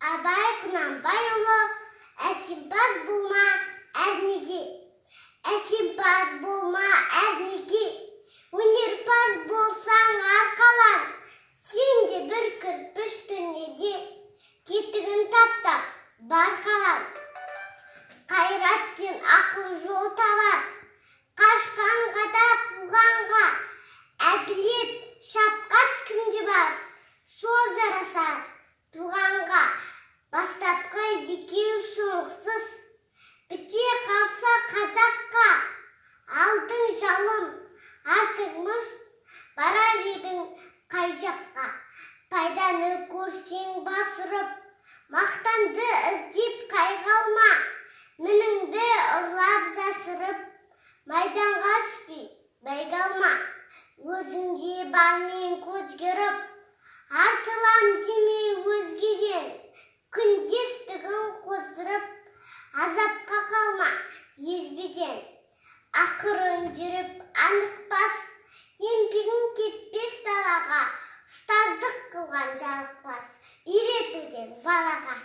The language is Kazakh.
Абай Құнанбайұлы, әсемпаз болма әрнеге, әсемпаз болма әрнеге, өнерпаз болсаң арқалан, сен де бір кірпіш дүниеде, кетігін таптап бар қалан. Қайрат пен ақыл жол табар, қашқанға да қуғанға, әділет, шапқат кімде бар, сол жарасар туғанға. Бастапқы екеу соңғысыз, біте қалса қазаққа, алдың жалын, артың мұз, барар едің қай жаққа? Пайданы көрсең бас ұрып, мақтанды іздеп қайғы алма, мініңді ұрлап жасырып, майданға түспей бәйге алма. Өзіңде бармен көзге ұрып, артылам демей өзгеден, күндестігін қоздырып, азапқа қалма езбеден. Ақырын жүріп анық бас, еңбегің кетпес далаға, ұстаздық қылған жалықпас, үйретуден балаға.